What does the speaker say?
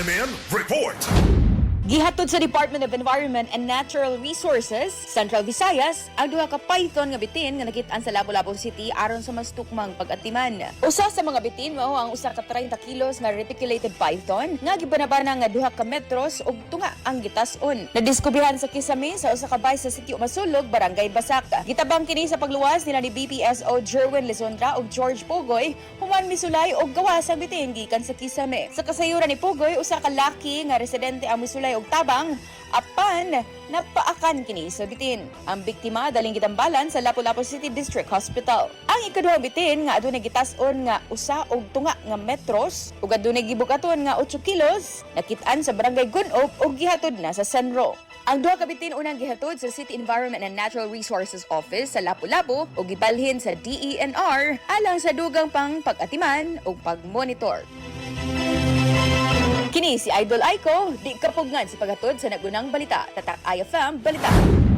IMN Report. Gihatod sa Department of Environment and Natural Resources, Central Visayas, ang duha ka python nga bitin nga nakit-an sa Lapu-Lapu City aron sa mas tukmang pag-atiman. Usa sa mga bitin mao ang usa ka 30 kilos nga reticulated python nga gibanabana nga 2 ka metros ug tunga ang gitas-on. Nadiskubrihan sa kisame sa usa ka bay sa Sitio Masulog, Barangay Basak. Gitabang kini sa pagluwas nila ni BPSO Jerwin Lizondra ug George Pugoy human misulay og gawas ang bitin gikan sa kisame. Sa kasayuran ni Pugoy, usa ka laki nga residente ang misulay og tabang apan napaakan kini sa bitin. Ang biktima daling gitambalan sa Lapu-Lapu City District Hospital. Ang ikaduhang bitin nga adunay gitas-on nga 1.5 nga metros ug adunay gibugaton nga 8 kilos nakit-an sa Barangay Gun-ob ug gihatod na sa CENRO. Ang duha ka bitin unang gihatod sa City Environment and Natural Resources Office sa Lapu-Lapu ug gibalhin sa DENR alang sa dugang pang pag-atiman ug pag-monitor. Kini si Idol Aiko, di kapugngan sa paghatod sa nagunang balita. Tatak IFM Balita.